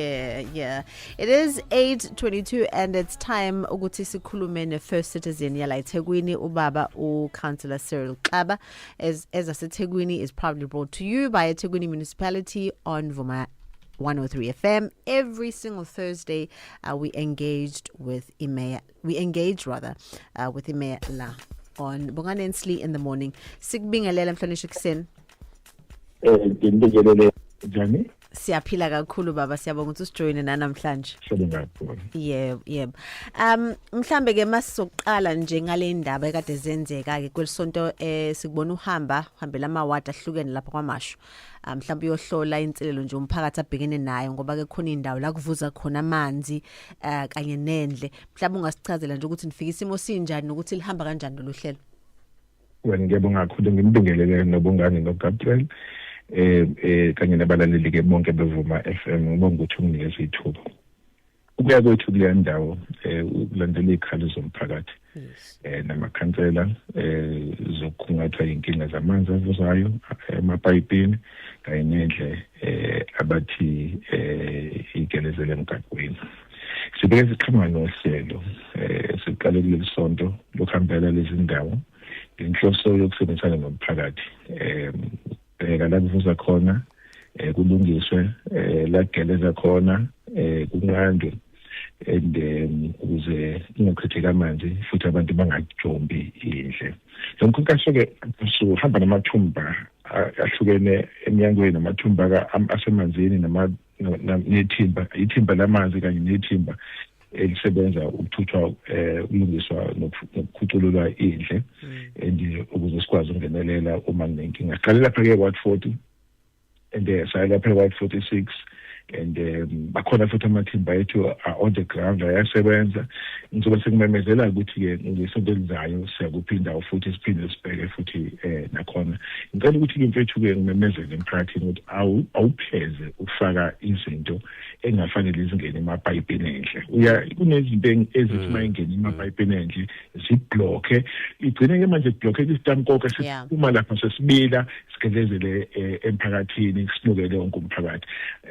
Yeah. It is 8:22 and it's time ukuthi sikhulume ne first citizen yala eThekwini, ubaba uCouncillor Cyril Xaba. As ezaseThekwini is proudly brought to you by eThekwini Municipality on Vuma 103 FM every single Thursday. We engaged with iMayor, we engage rather with iMayor la on Bongani Sli in the Morning. Sikubingelela, mhlonishwa, kuseni. Ngibingelele, njani? Siyaphila kakhulu, baba. Siyabonga ukuthi usijoyine namhlanje. Siyabonga kakhulu. Yebo. Mhlambe ke masizoqala nje ngale ndaba ekade zenzeka ke kwelisonto, sikubona uhamba uhambela amawadi ahlukene lapha kwaMashu. Mhlambe uyohlola inselelo nje umphakathi abhekene nayo, ngoba ke khona indawo la kuvuza khona amanzi kanye nendle. Mhlambe ungasichazela nje ukuthi nifika isimo sinjani nokuthi lihamba kanjani lolu hlelo. Wena, ngiyabonga kakhulu. Ngimbingelele noBongani noGabriel kanye nabalaleli ke bonke beVuma FM. Ngibonga ukuthi unginikeze ithuba. Ukuya kwethu kuleya ndawo ukulandela izikhalo zomphakathi namakhansela zokukhungathwa inkinga zamanzi avuzayo emapayipini kanye nendle abathi igelezele emgaqweni. Sibeke siqhamuka nohlelo siqale kuleli sonto lokuhambela lezi ndawo ngenhloso yokusebenzisana nomphakathi, bheka la kuvuza khona, kulungiswe, la kugeleza khona, kunqandwe and ukuze kungachitheki amanzi futhi abantu bangajombi indle. Lo mkhankaso ke suhamba namathumba ahlukene eminyangweni, namathumba asemanzini, nama nethimba, ithimba lamanzi kanye nethimba elisebenza ukuthuthwa, ukulungiswa nokukhucululwa indle, and ukuze sikwazi ukungenelela uma kunenkinga. Siqale lapha ke ward 40 and saya lapha ward 46 and bakhona futhi amathimba ethu are on the ground, ayasebenza. Ngizobe sekumemezela ukuthi-ke ngesonto elizayo siyakuphi indawo futhi siphinde sibheke futhi nakhona. Ngicela ukuthi-ke, mfethu-ke, ngimemezele emphakathini ukuthi awupheze ukufaka izinto engafanele zingene emapayipini endle. Uya kunezinto ezithi uma ingene emapayipini endle ziblocke, igcine-ke manje kublocke isitamkoko sesiphuma lapha, sesibila, sigelezele emphakathini, sinukele wonke umphakathi.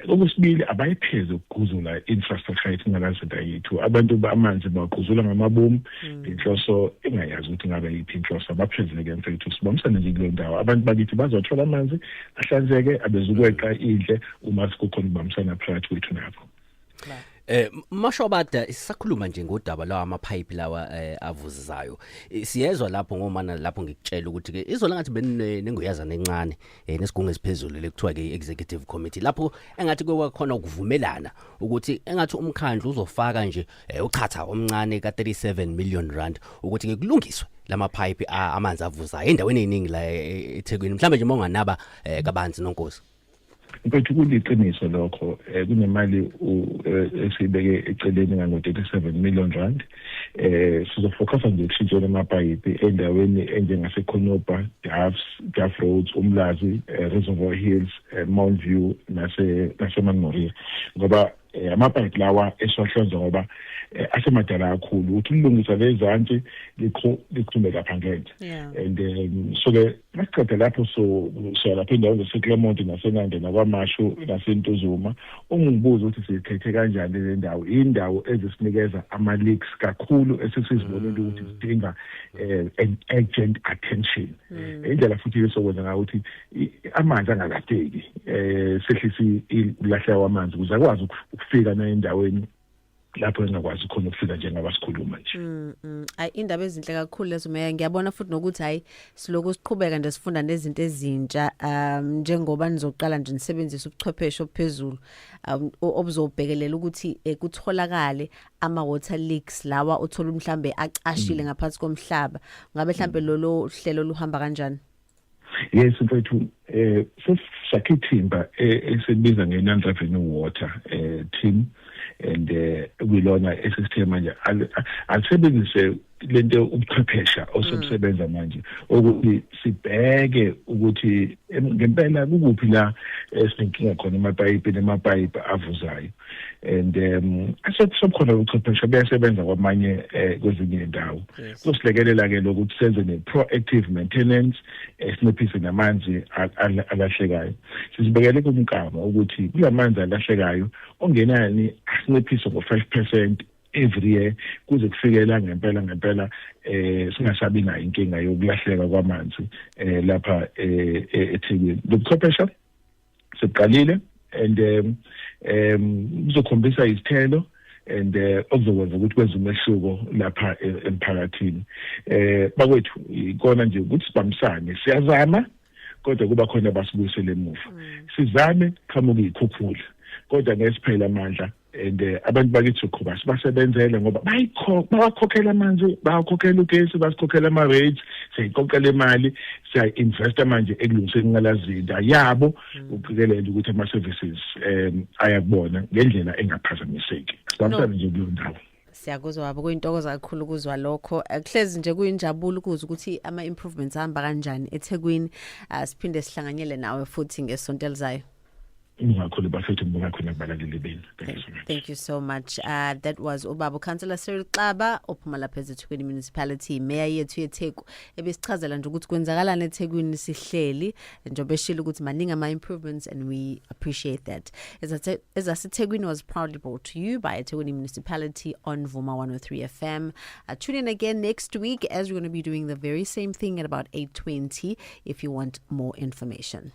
Okwesibili, abayipheze ukuguzula infrastructure yethu, ingqalasizinda yethu. Abantu amanzi bawaguzula ngamabomu ngenhloso engayazi ukuthi ngabe yiphi inhloso. Abaphezeke, mfethu, sibambisane nje kuleyo ndawo. Abantu bakithi bazothola amanzi ahlanzeke, abezukweqa indle uma kukhona ukubambisana phakathi kwethu nabo. Mashobada, sisakhuluma nje ngodaba lawa amapipe lawa avuzayo. Siyezwa lapho ngomana lapho ngikutshela ukuthi ke izolo ngathi benenguyazana encane nesigungu esiphezulu lekuthiwa ke executive committee, lapho engathi kwakhona ukuvumelana ukuthi engathi umkhandlu uzofaka nje uchatha omncane ka 37 million rand ukuthi ke kulungiswe lama pipe amanzi avuzayo endaweni eziningi la eThekwini. Mhlambe nje monganaba kabanzi, nonkosi. Mfethu, kuliqiniso lokho. Kunemali esiyibeke eceleni ngango 37 million rand. Sizofocusa nje ekushintsheni amapayipi endaweni enjengaseKonopa, Duffs, Duff Roads, Umlazi, Reservoir Hills, Mount View nase Mount Moriah, ngoba amapayipi lawa esiwahlonza ngoba asemadala kakhulu ukuthi ulungisa lezansi liqhume lapha ngenhla. And so ke masiqeda lapho, so siya lapha endaweni zaseClermont naseNanda nakwaMashu naseNtuzuma. Ungibuza ukuthi siyikhethe kanjani le ndawo? Indawo ezisinikeza ama-leaks kakhulu esesizibonile ukuthi zidinga an urgent attention. Indlela futhi esokwenza ngayo ukuthi amanzi angalahleki, sehlisa ukulahleka kwamanzi ukuze akwazi ukufika endaweni lapho engakwazi khona ukufika njengoba sikhuluma nje. Ay, indaba ezinhle kakhulu lezo, meya. Ngiyabona futhi nokuthi hayi, siloku siqhubeka nje sifunda nezinto ezintsha, njengoba nizoqala nje nisebenzise ubuchwepheshe obuphezulu obuzobhekelela ukuthi kutholakale ama water leaks lawa uthola mhlambe acashile ngaphansi komhlaba. Ngabe mhlambe lolo hlelo luhamba kanjani? Yes, mfethu, sesakhe ithimba esibiza nge-non revenue water team and kuyilona esisithe manje alisebenzise. Lento ubuchwephesha osobusebenza manje ukuthi sibheke ukuthi ngempela kukuphi la esinenkinga khona emapayipini, amapayipi avuzayo, and asesokhona ubuchwepheshe buyasebenza kwamanye kwezinye indawo. Kusilekelela ke lokuthi senze ne-proactive maintenance, sinciphise namanzi alahlekayo. Sizibekele kumkamo ukuthi kulamanzi alahlekayo ongenani asinciphise ngo-5% every year kuze kufikela ngempela ngempela singasabi nayo inkinga yokulahleka kwamanzi lapha eThekwini. Lobuchwepheshe siqalile and kuzokhombisa izithelo and okuzokwenza ukuthi kwenze umehluko lapha emphakathini. Bakwethu, ikona nje ukuthi sibambisane. Siyazama, kodwa kuba khona basibuyisele emuva. Sizame, qhamuka izikhukhula, kodwa ngeke siphele amandla and abantu bakithi soqhuba sibasebenzele ngoba bayakhokhela amanzi, bayakhokhela ugesi, basikhokhela ama-rates. Siyayiqoqela imali, siya-investa manje ekulungiseni inqalazinda yabo ukuqikelela ukuthi ama-services ayakubona ngendlela engaphazamiseki. Sibambisane nje kuleyo ndawo. Siyakuzwa, baba. Kuyintokozo kakhulu ukuzwa lokho. Kuhlezi nje kuyinjabulo ukuzwa ukuthi ama improvements ahamba kanjani eThekwini. Siphinde sihlanganyele nawe futhi ngesonto elizayo. Ngibonga bafethu, ngibonga khona kubalaleli benu. Thank you so much. Thank you so much. That was ubaba Councillor Cyril Xaba ophuma lapha eThekwini Municipality, mayor yethu yeTheku, ebesichazela nje ukuthi kwenzakalani eThekwini sihleli njengoba eshilo ukuthi maningi ama improvements, and we appreciate that. EzaseThekwini was proudly brought to you by eThekwini Municipality on Vuma 103 FM. Tune in again next week as we're going to be doing the very same thing at about 8:20 if you want more information.